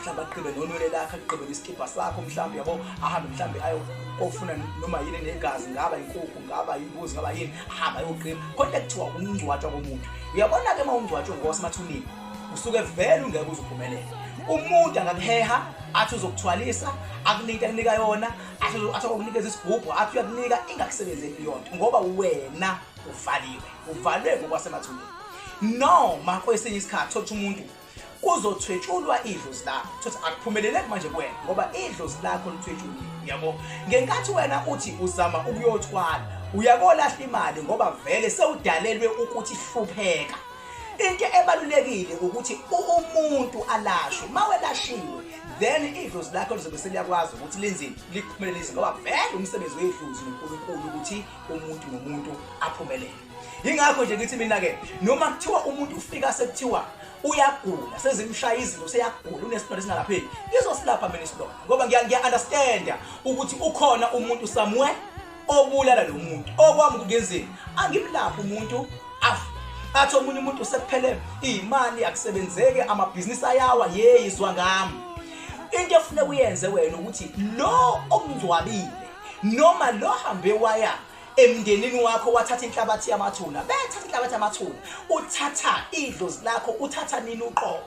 Mhlawumbe agqibe nonwele lakhe, agqibe nesikibha sakho mhlawumbe, yabo, ahambe mhlawumbe ayofuna noma yini negazi, ngaba inkukhu, ngaba imbuzi, ngaba yini, ahambe ayogqiba. Khona kuthiwa ukungcwatshwa komuntu. Uyabona-ke uma ungcwatshwe ngokwasemathuneni, usuke vele ungeke uze uphumelele. Umuntu angakuheha athi uzokuthwalisa, akunike akunika yona, athi athi akunikeza isigubhu, athi uyakunika, ingakusebenzeli leyo nto ngoba wena uvaliwe, uvalwe ngokwasemathuneni. Noma kwesinye isikhathi thola ukuthi umuntu kuzothwetshulwa idlozi lakho, thothi akuphumeleleki manje kuwena ngoba idlozi lakho lithwetshuliwe, uyabo. Ngenkathi wena uthi uzama ukuyothwala, uyakolahla imali ngoba vele sewudalelwe ukuthi hlupheka. Into ebalulekile ukuthi umuntu alashwe. Mawelashiwe, then idlozi lakho lizobe seliyakwazi ukuthi lenzeni, likuphumelelise, ngoba vele umsebenzi wedlozi noNkulunkulu ukuthi umuntu nomuntu aphumelele. Yingakho nje ngithi mina-ke, noma kuthiwa umuntu ufika sekuthiwa uyagula, sezimshaya izinto, seyagula, unesilonda esingalapheki, ngizosilapha mina isilonda, ngoba ngiya-understanda ukuthi ukhona umuntu somewhere obulala lo muntu. Okwami kungenzeni, angimlaphi umuntu afe, athi omunye umuntu sekuphele iy'mali, akusebenzeki, amabhizinisi ayawa, yeyi zwa ngami. Into efuneka uyenze wena ukuthi lo okungcwabile noma lo hambe waya emndenini wakho wathatha inhlabathi yamathuna, bethatha inhlabathi yamathuna, uthatha idlozi lakho, uthatha nini uqobo,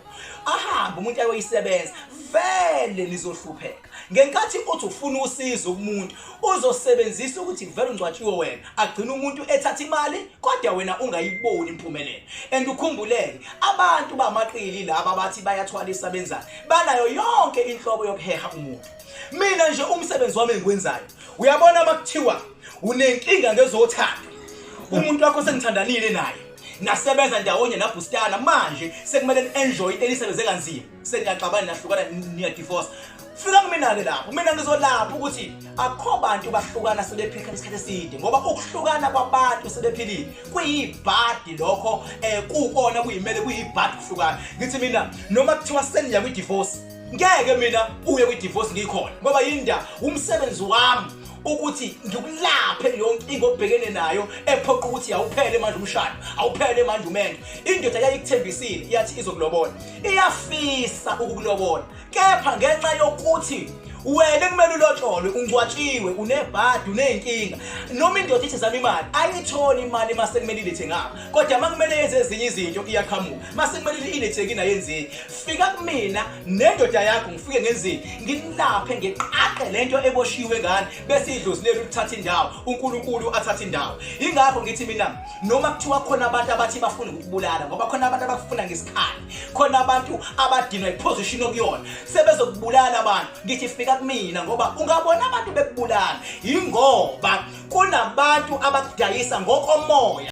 ahambe umuntu ayoyisebenza, vele nizohlupheka. Ngenkathi uthi ufuna usizo kumuntu, uzosebenzisa ukuthi vele ungcwatshiwe wena, agcina umuntu ethatha imali kodwa wena ungayiboni impumelelo. And ukhumbuleke, abantu bamaqili laba abathi bayathwalisa benzani, banayo yonke inhlobo yokuheha umuntu. Mina nje umsebenzi wami engikwenzayo, uyabona uma kuthiwa unenkinga ngezothando, umuntu wakho sengithandanile naye, nasebenza ndawonye, nabhustana, manje sekumele ni-enjoy into enisebenze kanzima, seniyaxabana, nahlukana, niyadivorce. Fika kumina-ke lapho, mina ngizolapha ukuthi akukho bantu bahlukana sebephila isikhathi eside, ngoba ukuhlukana kwabantu sebephilile kuyibhadi lokho, kukona kuyimele kuyibhadi ukuhlukana. Ngithi mina noma kuthiwa seniya kwi-divorce, ngeke mina uye kwi-divorce ngikhona, ngoba yinda umsebenzi wami ukuthi ngikulaphe leyo nkinga obhekene nayo ephoqa ukuthi awuphele manje umshado, awuphele manje umendo. Indoda yayikuthembisile, yathi izokulobola, iyafisa ukukulobola, kepha ngenxa yokuthi wena kumele ulotsholwe, ungcwatshiwe, unebhadi, uney'nkinga, noma indoda ithi zama imali, ayitholi imali mase kumele ilethe ngapha, kodwa uma kumele yenze ezinye izinto iyaqhamuka, mase kumele ilethe kini ayenzeki. Fika kumina nendoda yakho, ngifike ngenzini, ngilaphe, ngiqaqe lento eboshiwe ngani, bese idlozi lelu lithatha indawo, uNkulunkulu athatha indawo. Ingakho ngithi mina noma kuthiwa khona abantu abathi bafuna ukukubulala, ngoba khona abantu abakufuna ngesikhali, khona abantu abadinwa iposition okuyona, sebezokubulala abantu, ngithi fika kumina, ngoba ungabona abantu bekubulala yingoba kunabantu abakudayisa ngokomoya.